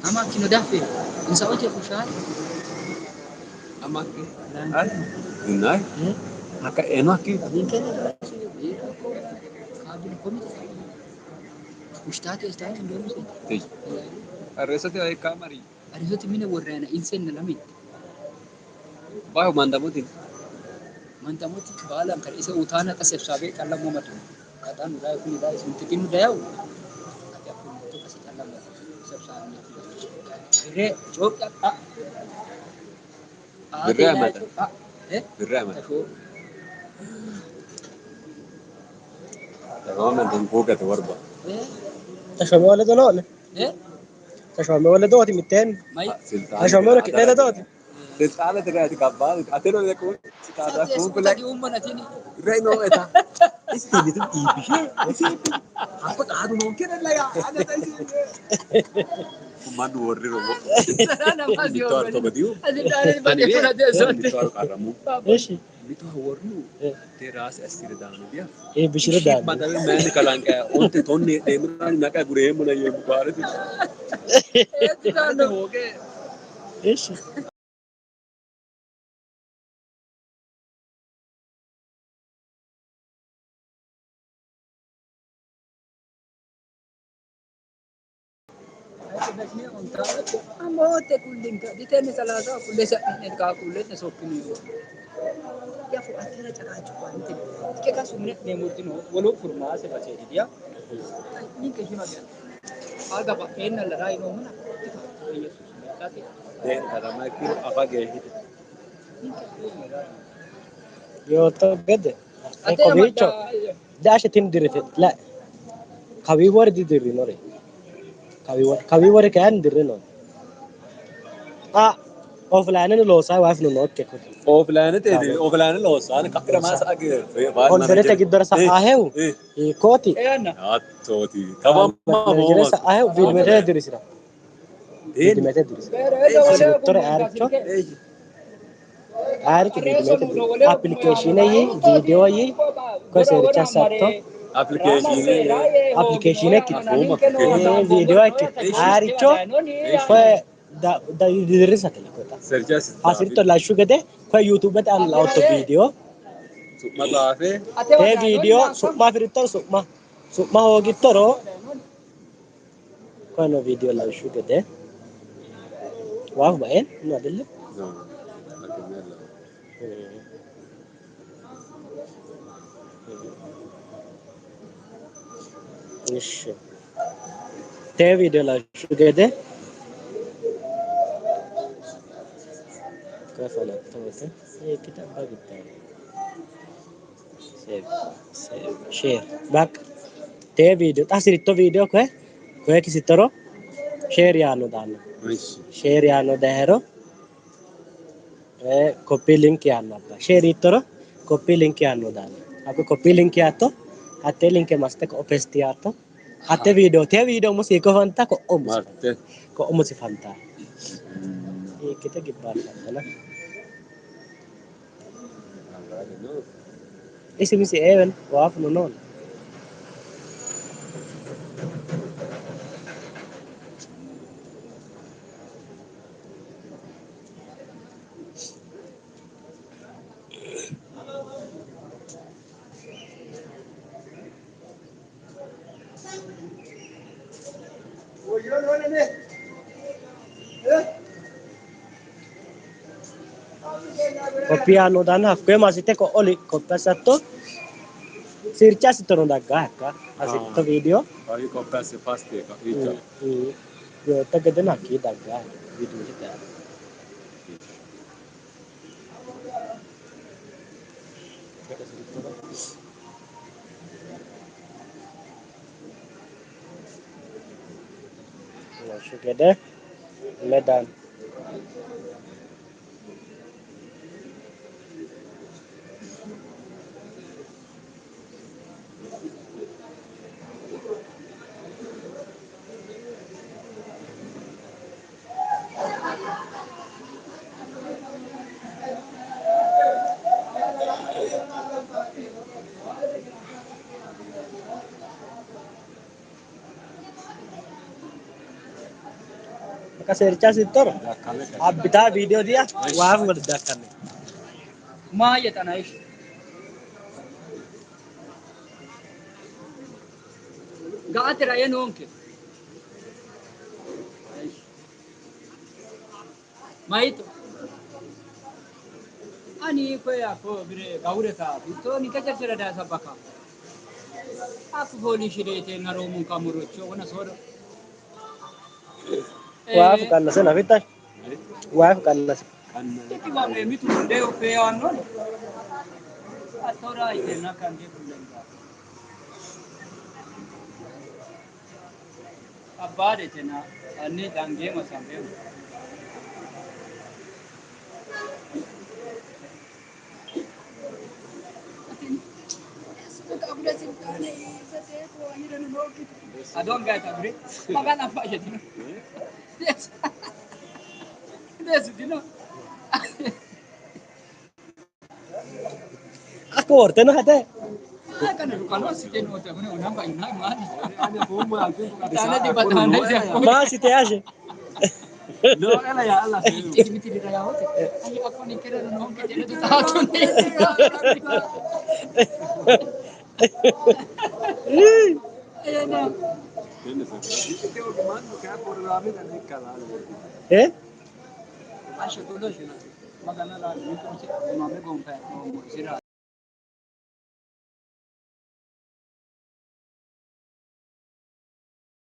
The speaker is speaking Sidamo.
Amakkino daffe insa oche fushshaate. Amakki. Ay. Hakka eno hakki. Arreessate ay kaamari. Arisoti mine worrayina insenna lamitte. Bayo mandamuti. Mantamoti baalanka ise utaana xa sebsabe xalla momatu. Kaxanu dayo kuni dayo suntikinu dayo. Ati akku kasi xalla sebsabe. Birre cooqqa a. Birre amata. Eh? Birre amata. Tashoo. Tamamen tunkuukete worba. Eh? Tashoomee wale donoone. Eh? Tashoomee wale dooti mitteen. Mai. Tashoomee ki'ne ledooti. Silxaanete gaati kabbaadi. Ateno leku. Silxaana kuukule. Ummanatini. Reino eta. Isi mitu iibishe. Isi hakko xaadu noonke la ya. Ana ta isi. Mannu worriro. Mitto arto godiu. Mitto arto qarramu. Eshi. Mitto worru. Te raas assire daanu dia. Iibbishire daanno. Madawe mayinni kalanqe onte tonne hee'neemmona naqa gureemmona yeemmo baareti. Eshi. Amote kullinka ditenne salasa kulle sa'ne ka kulle sokkini. Yafu atera caqaachu kwante. Ke ka sumne ne murtino wolo furmaase bace diya. Ninke shima ga. Aga ba enna la rai no muna. Yesus ne Deen katama ikkiro afa geeshshite. Yootto gede. Kowiicho daashe tini dirrite la kawii wori didirrinore. Kawii wori kayinni dirrino. Xa offline loosayi wifi nookke kuri. Offline offline loossaani kaphira maa sa'a geerre. Konferete giddora sa'aahehu hiikkooti? Hattooti. Kawamma Manageree sa'aahehu viidimete dirisira. Viidimete dirisira. Hasiittore ayiricho ayiricho viidimete dirisira. Appilikeeshiine yii viidiyoo yii koye seericha assatto. Appilikeeshiine. Appilikeeshiine ikkite. Afoomma appilikeeshiine. Viidiyoo ikkite. Ayiricho koye dirrisate. Serchas. Hasiritto lawishshu gede koye yuutuubete aana laootto viidiyo Su'ma xaafe. Tee viidiyo su'ma afirittoro su'ma su'ma hoogittoro koye no viidiyo lawishshu gede waafu baeen no adille No. Akimella. Ishi tee viidiyo lawishshu gede koye fanatto woyte hiikkite abba gibbanno save save share baqqa tee viidiyo xa hasiritto viidiyo koye koye kisittoro share yaanno daanno. Ishi. Share yaanno dahero copy link yaanno abba share yittoro copy link yaanno daanno hakko copy link yaatto hattee linke massite ko'o paste yaatto hatte viidiyo tee viidiyo umosi hiikko fanta ko'o umosi fanta Marte. ko'o umosi fanta hiikkite gibbaanno fantana isi misi eewen waafuno noon. Copy yaanno daanno hakkoye massite ko'o copy assatto sircha assittoro daggaa hakka hasiritto viidiyo Kawi copy asse paste kawiicho. yootto gedeno hakkii daggaa viidiyote aana. Lawishshu gede medan Baqa seercha sittoro abbitaa viidiyoo diya waaf wal dakkame. Maayye tana ishi. Ga'atira ee noonke. Mayito. Ani koye akko bire gawureta bitto ninke cherchera daa sabbaka. Akku fooliishshireeteenna roomun kamurocho wona soodo. Waaf qannase nafitta waaf qannase. Ikiwame mitu mundee uffee yaannoon. Attoraa iteenna kan kee kullengaa. Abbaade tena anni dangeema sanbeemu. Adoon gaayita gure magaan abbaa jedhinu. Deessu dino. Akka worte no hate. Kana dukanoo si kennu wata kuni onaan baay'inaa maali. Taana dibataana isa. Maa si ta'e ashe. Miti dira yaa'ote. Ayyi akkoo ni kera nu honke jedhetu taatu ni. Eh? Ashe tolo shina. Magana la ni ko se mame gonfa mo sira.